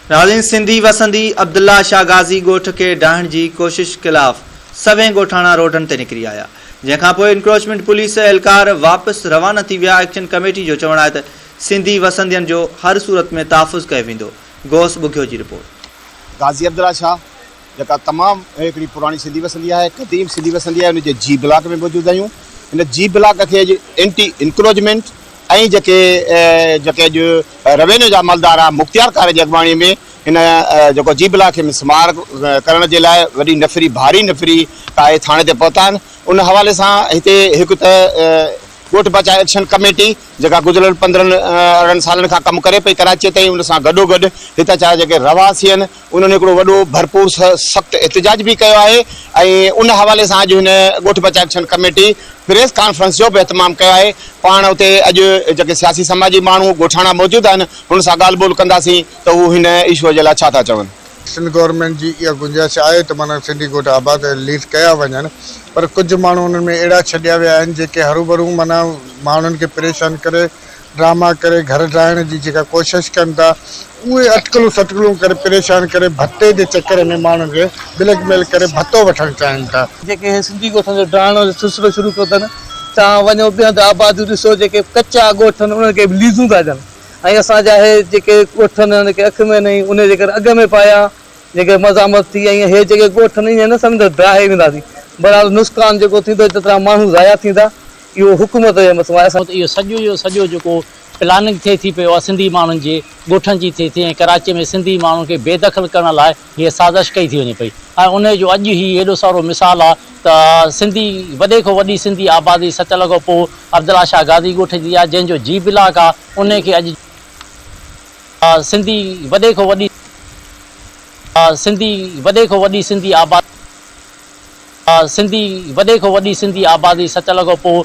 ناظرين سنڌي وسندي عبدالله شاهه غازي ڳوٺ کي ڊاهڻ جي ڪوشش خلاف سوين ڳوٺاڻا روڊن تي نڪري آيا جنهن کان پوء انڪروچمينٽ پوليس اهلڪار واپس روانا ٿي ويا ايڪشن ڪميٽي جو چوڻ آهي ته سنڌي وسندين جو هر صورت ۾ تحفظ ڪيو ويندو غوث ٻگهيو جي رپورٽ. غازي عبدالله شاهه جيڪا تمام هڪڙي پراڻي سنڌي وسندي آهي، قديم سنڌي وسندي آهي، ان جي جي بلاڪ ۾ موجود آهيون. هن جي بلاڪ کي اڄ اينٽي انڪروچمينٽ ۽ جيڪي جيڪي اڄ روينيو جا عملدار آهن مختيار ڪار جي اڳواڻي ۾ هن جيڪو جي بلاڪ کي مسمار ڪرڻ جي لاء وڏي نفري ڀاري نفري ڪاهي ٿاڻي تي پهتا آهن. ان حوالي سان هتي هڪ ته ڳوٺ بچاء ايڪشن ڪميٽي جيڪا گذريل 15 18 سالن کان ڪم ڪري پئي ڪراچيء تائين ان سان گڏوگڏ هتان جا جيڪي رهواسي آهن انهن هڪڙو وڏو ڀرپور سخت احتجاج به ڪيو آهي ۽ ان حوالي سان اڄ هن ڳوٺ بچاء ايڪشن ڪميٽي پريس ڪانفرنس جو به اهتمام ڪيو آهي پاڻ اتي اڄ جيڪي سياسي سماجي ماڻهو ڳوٺاڻا موجود آهن هن سان ڳالهه ٻولهه ڪنداسين ته هو هن اشوء جي لاء ڇا ٿا چون. سنڌ گورنمينٽ جي اها گنجائش آهي ته معنيٰ سنڌي ڳوٺ آباد ۽ ليز ڪيا وڃن پر ڪجهه ماڻهو انهن ۾ اهڙا ڇڏيا ويا آهن جيڪي هروڀرو معنيٰ ماڻهن کي پريشان ڪري ڊراما ڪري گهر ڊاهڻ جي جيڪا ڪوشش ڪن ٿا اهي اٽڪلون سٽڪلون ڪري پريشان ڪري ڀتي جي چڪر ۾ ماڻهن کي بليڪ ميل ڪري ڀتو وٺڻ چاهين ٿا. جيڪي هي سنڌي ڳوٺن جو ڊاهڻ جو سلسلو شروع ڪيو اٿن توهان وڃو ٻئي هنڌ آباديون ڏسو جيڪي ڪچا ڳوٺ آهن انهن کي به ليزون ٿا ڏين ۽ اسان جا هي جيڪي ڳوٺ آهن انهن کي اک ۾ نئي انهي جي ڪري اڳ ۾ پايا جيڪي مزاحمت ٿي ۽ هي جيڪي ڳوٺ آهن ائين نه سمجهو ته ڊاهي وينداسين بهرحال نقصان جيڪو ٿيندو جيترا ماڻهو ضايع ٿيندا اهو حڪومت جو مسئلو آهي. ته اهو سڄو جو سڄو جيڪو پلاننگ ٿئي ٿي پيو اها سنڌي ماڻهن جي ڳوٺن جي ٿئي ٿي ۽ ڪراچي ۾ سنڌي ماڻهن کي بي دخل ڪرڻ لاء هيء سازش ڪئي ٿي وڃي پئي ۽ انهيء جو اڄ هي هيڏو سارو مثال آ ته سنڌي وڏي کان وڏي سنڌي آبادي سچل کان پوء عبدالله شاهه غازي ڳوٺ جي آ جنهن جو جي بلاڪ آ انهيء کي اڄ سنڌي وڏي کان وڏي سنڌي وڏي کان وڏي سنڌي آبادي سنڌي وڏي کان وڏي سنڌي آبادي سچل کان پوء